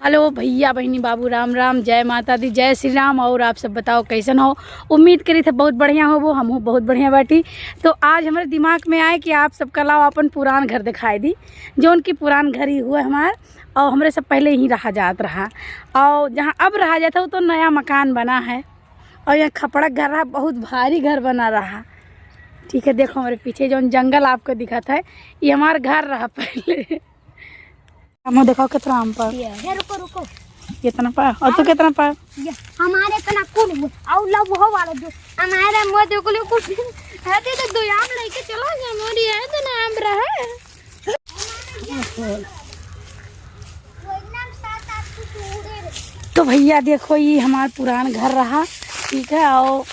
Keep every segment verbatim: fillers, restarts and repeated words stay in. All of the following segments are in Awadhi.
हेलो भैया, बहिनी, बाबू, राम राम, जय माता दी, जय श्री राम। और आप सब बताओ, कैसन हो? उम्मीद करी थे बहुत बढ़िया होबो, हमहू बहुत बढ़िया बाटी। तो आज हमरे दिमाग में आए कि आप सबका लाओ अपन पुरान घर दिखाई दी, जौन कि पुरान घर ही हुआ हमार, और हमरे सब पहले यहीं रहा जात रहा, और जहाँ अब रहा जात है, वो तो नया मकान बना है, और यहाँ खपड़ा घर रहा, बहुत भारी घर बना रहा। ठीक है, देखो हमरे पीछे जौन जंगल आपको दिखत है, ये हमार घर रहा पहले। हमहू देखाओ कितना आम पर। ये रुको, रुको। कितना पा? और तू कितना पा? ये हमारे इतना कौन हुआ? और लो वो वाला जो हमारे मुँह देखो, लो कुछ है, दे दो, दो आम लेके चलो, ये हमारी है, इतना आम रहा है। तो भैया देखो, ये हमार पुरान घर रहा, ठीक है, और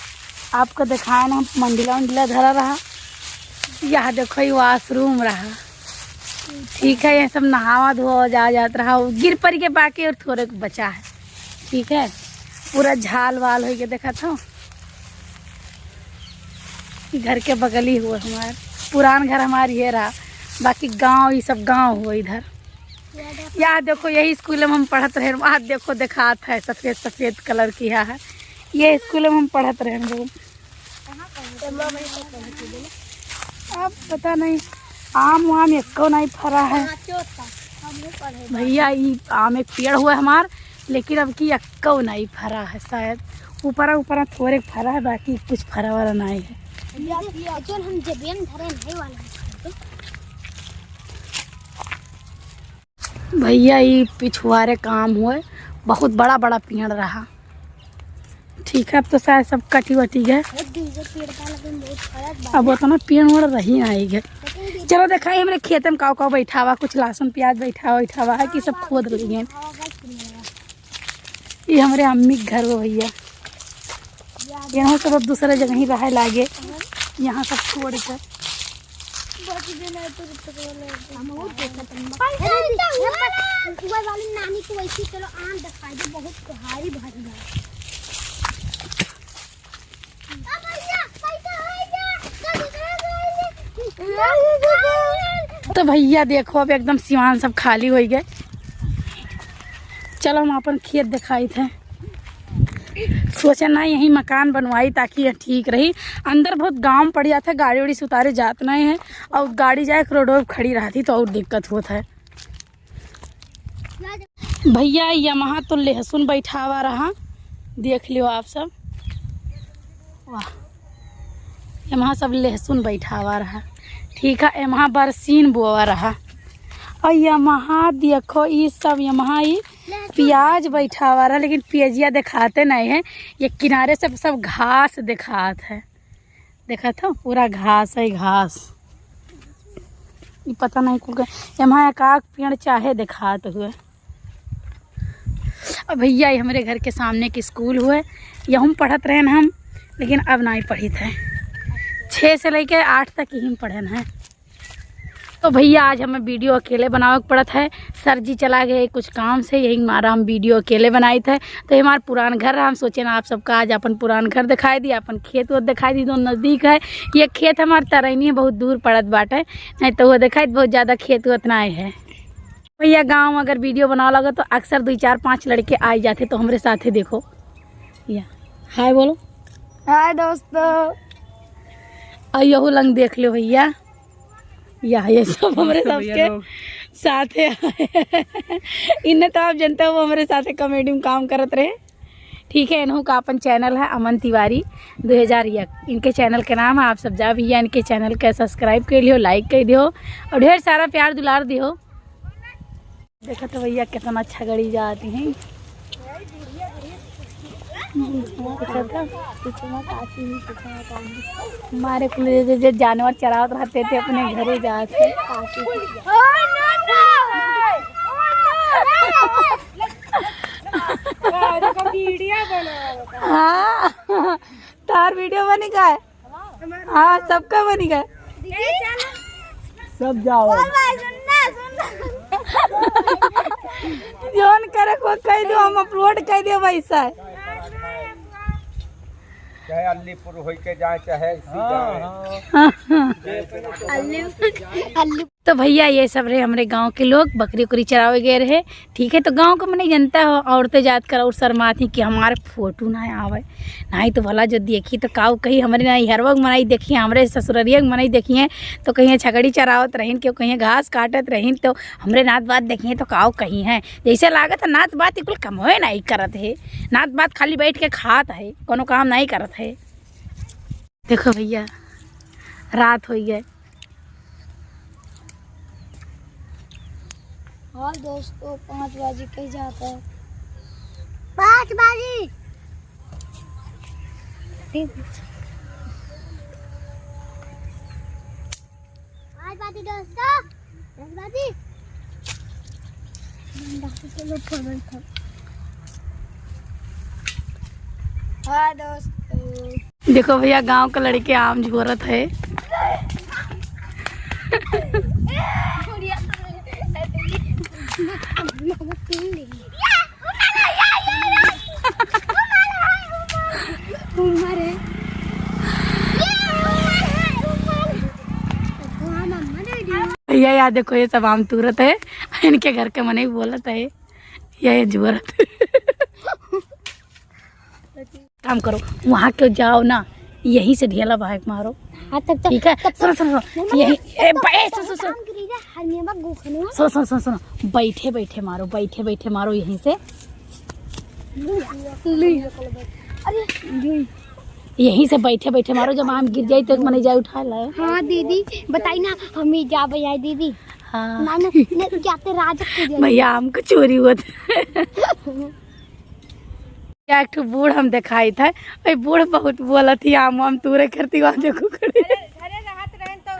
आपको दिखाए ना, मंडिला उंडिला धरा रहा। यह देखो, ये वॉशरूम रहा, ठीक है, ये सब नहावा धोवा जा जात रहा, वो गिर पड़ के बाकी और थोड़े बचा है, ठीक है, पूरा झाल वाल होइके देखा था। ई घर के बगल ही हुआ हमार, पुरान घर हमार ये रहा, बाकी गाँव, ये सब गाँव हुआ इधर। या देखो, यही स्कूल में हम पढ़त रहे, वहाँ देखो, देखात है सफेद सफेद कलर किया है, ये स्कूल में हम पढ़त रहे हम लोग। अब पता नहीं, आम वाम एको नहीं फरा है। भैया, ई आम एक पेड़ हुआ हमार, लेकिन अब की एको नहीं फरा है शायद। ऊपरा ऊपरा थोड़े फरा है, बाकी कुछ फरा वरा नहीं है। जौन हम जबियन धरे नहीं वाला है। भैया, ई पिछुआरे काम हुए, बहुत बड़ा बड़ा पेड़ रहा। ठीक है, अब तो शायद सब कटी वटी गए। अब उतना पेड़ ओड़ रही ना आई गए। चलो देखाई हमरे खेते में काव काव बैठावा, कुछ लहसुन प्याज बैठावा, बैठावा है कि सब खोद रही हैं। ये हमरे अम्मी के घर हो भैया, यहाँ सब अब दूसरे जगह ही रहे लागे, यहाँ सब छोड़ कर। हम वो देखत हन। पैसा, पैसा, पैसा। ऊपर वाली नानी को वैसे चलो आम दिखाई दे, बहुत भारी भारी बा। तो भैया देखो, अब एकदम सिवान सब खाली होइ गए। चलो हम अपन खेत दिखाई थे। सोचे ना यही मकान बनवाई ताकि यह ठीक रही। अंदर बहुत गाँव पड़ जात है, गाड़ी उड़ी से उतारे जात नहीं है, और गाड़ी जाए के रोड पर खड़ी रहती तो और दिक्कत होत है। भैया, यमहा तो लहसुन बैठावा रहा, देख लियो आप सब। वाह, यमहा सब लहसुन बैठावा रहा, ठीक है। यमहा बरसीन बोवा रहा, और यमहा देखो, ई सब यमहा ई प्याज बैठावा रहा, लेकिन प्याजिया देखाते नहीं है। ये किनारे से सब घास देखात है, देखत हो, पूरा घास है, घास। ई पता नहीं कुल के, एम्हा एक आक पेड़ चाहे देखात हुए। अब भैया, ये हमरे घर के सामने के स्कूल हुए, यहूँ पढ़त रहन हम, लेकिन अब नहीं पढ़ित है। छः से लेके आठ तक यहीं पढ़न है। तो भैया, आज हमें वीडियो अकेले बनावे के पड़त है। सर जी चला गए कुछ काम से, यही मारा हम वीडियो अकेले बनाइत है। तो ये हमार पुरान घर रहा, हम सोचे ना आप सबका आज अपन पुरान घर दिखाई दी, अपन खेत वेत दिखाई दी, तो नज़दीक है। ये खेत हमार तरैनी है, बहुत दूर पड़त बाटे, नहीं तो वो दिखाई बहुत ज़्यादा खेत वेत ना है। भैया, गाँव अगर वीडियो बनावे लगे तो अक्सर दो चार पाँच लड़के आ ही जाते, तो हमरे साथे देखो, या हाय बोलो। हाय दोस्तों। और यहू लंग देख लो भैया, या ये सब हमरे सब भैया सबके लोग। साथे आए। इन्हें तो आप जानते हो, वो हमरे साथे कॉमेडी में काम करत रहे। ठीक है, इन्हों का अपन चैनल है अमन तिवारी दो हज़ार एक, इनके चैनल के नाम है। आप सब जा भैया इनके चैनल के सब्सक्राइब कर लियो, लाइक कर दियो और ढेर सारा प्यार दुलार दियो। देखो तो भैया कितना छगड़ी जाती हैं। हमारे कुल जे, जे, जे जानवर चरावत रहते थे अपने घरे जाते। हाँ, तार वीडियो बनी का है? हाँ, सबका बनी गए। सब जाओ। जौन करे को कह दो, हम अपलोड कर दियो वैसा है। चाहे अलीपुर होई के जाए, चाहे इसी हाँ, जाए। हाँ। अल्लू, अल्लू। तो भइया, ये सब रहे हमरे गाँव के लोग, बकरी उकरी चरावे गए रहे। ठीक है, तो गाँव के मनई जनता हो, औरतें जात कर और शर्मात ही कि हमारे फोटो ना आवे, नाहीं तो भला जो देखी तो काऊ कही, हमरे नैहरवा के मनई देखी, हमरे ससुररिया के मनई देखी हैं तो कहीं छगड़ी चरावत रहिन, केहू कहीं घास काटत रहिन तो हमरे नात बात देखी हैं तो काऊ कही हैं। जैसे लागत है नात बात कुल कमवे नाहीं करत है, नात बात खाली बैठ के खात है, कोनो काम नाहीं करत है। देखो भइया, रात होइ गए। हाँ दोस्तों, पाँच बजे कहीं जाता है। पाँच बजे। पाँच बजे दोस्तों, पाँच बजे। हाँ दोस्तों। देखो भइया, गाँव के लड़के आम झोरत है। भइया, या देखो, ये सब आम तूरत है, इनके घर के मनई बोलत है, ये झोरत। काम करो, वहाँ के जाओ ना, यहीं से ढेला बहाए के मारो। हाँ, तब, तब, ठीक है? तब, सुनो, सुनो, सुनो, नहीं, यहीं, नहीं, ए, तब, बा-, ए, तब, सुनो, सुनो, काम करी जा, हर में बा गोखनवा। सुनो, सुनो, सुनो, सुनो, बैठे, बैठे मारो, बैठे, बैठे मारो यहीं से। लुई। अरे, लुई। यहीं से बैठे, बैठे मारो, जब आम गिर जाई तो एक मनई जाए उठा लाए। हाँ दीदी, बताई ना, हम ही जाबे आए दीदी। हाँ। ना, ना, ना, क्या ते राज के जाए। भइया, आम को चोरी हुआ था। या एक ठो बूढ़ हम देखाई था, ए बूढ़ बहुत बोलत ही, आम वाम तूरे करती, वहाँ देखो खड़े। घरे, घरे रहत रहन तो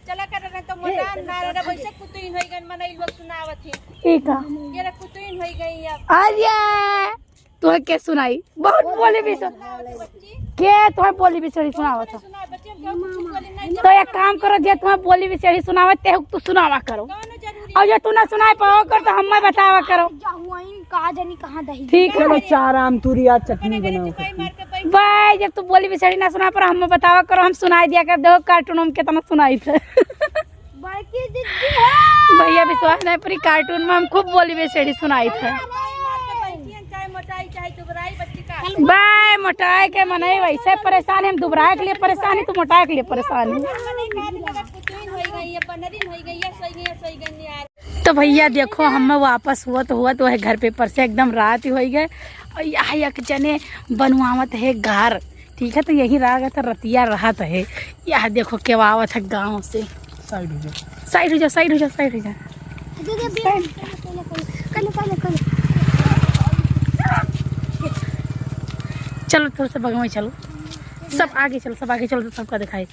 चला कर रहन तो मोटा ना रहे, वैसे कुतुइन होई गन, मनई लोग सुनावत ही। ई का? ये रे कुतुइन होई गई अब। अरे, तोहे के सुनाई? बहुत बोली भी सुन-, के तोहे बोली बिछड़ी सुनावत है? तो एक काम करो, जे तुम्हें बोली बिछड़ी सुनावत, ते तू सुनावा करो। और जे तू ना सुनाए पावा कर, तो हमें बतावा करो। का जानी कहाँ दही। ठीक है। चलो, चार आम तूरी, आज चटनी बनाओ। बाय, जब तू बोली बिछड़ी ना सुना पर हमें बतावा करो, हम सुनाई दिया कर। देखो कार्टून में कितना सुनाई थे। बड़की दीदी है। भइया विश्वास नहीं, पूरी कार्टून में हम खूब बोली बिछड़ी सुनाई थे। चाहे मोटाई, चाहे दुबराई, बच्ची का। बाय, मोटाई के मनई वैसे परेशान है, हम दुबराए के लिए परेशान है, तू मोटाए के लिए परेशान है। कुतुइन होई गई है, बनरिन होई गई है, सोई गई है, सोई गई है यार। तो भइया देखो, हम वापस हुआ तो हुआ तो वह घर पे पर से एकदम रात ही होई गए। और यहाँ एक जने बनवावत है घर, ठीक है, तो यही रह गया था, रतिया रहत है। यहाँ देखो, के आवत है गाँव से। साइड हो जाओ। साइड हो जाओ, साइड हो जाओ, साइड हो जाओ। दीदी, अभी साइड। पहले, पहले, पहले, पहले, पहले। चलो, थोड़ा सा बगल में चलो, सब आगे चलो, सब आगे चलो, तो सबका दिखाई।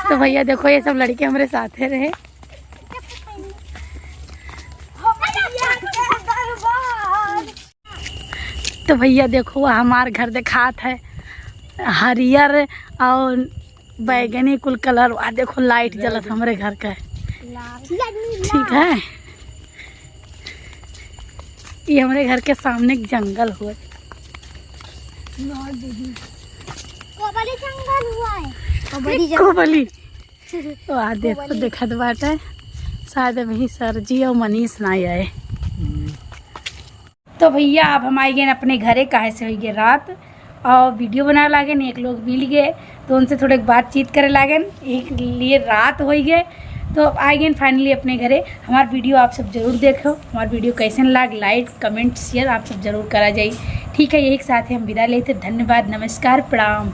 तो भइया देखो, ये सब लड़के हमरे साथे रहे। तो भइया देखो, हमार घर देखात है, हरियर और बैगनी कुल कलर। आ देखो, लाइट जलत हमरे घर का है। ठीक है, ये हमरे घर के सामने एक जंगल हुआ। कोबली जंगल हुआ है। कोबली जंगल। कोबली। तो आ देखो, देखत बाटे, शायद अभी सर जी और मनीष ना आए। तो भइया, अब हम आइ गए अपने घरे, काहे से होई गए रात, और वीडियो बनाए लागन, एक लोग मिल गए, तो उनसे थोड़े बातचीत करे लागन, एक लिए रात होई गए। तो अब आइ गए finally अपने घरे। हमार वीडियो आप सब जरूर देखो, हमार वीडियो कैसन लाग, like, comment, share आप सब जरूर करा जाई। ठीक है, यही के साथ ही हम विदा लेते, धन्यवाद, नमस्कार, प्रणाम।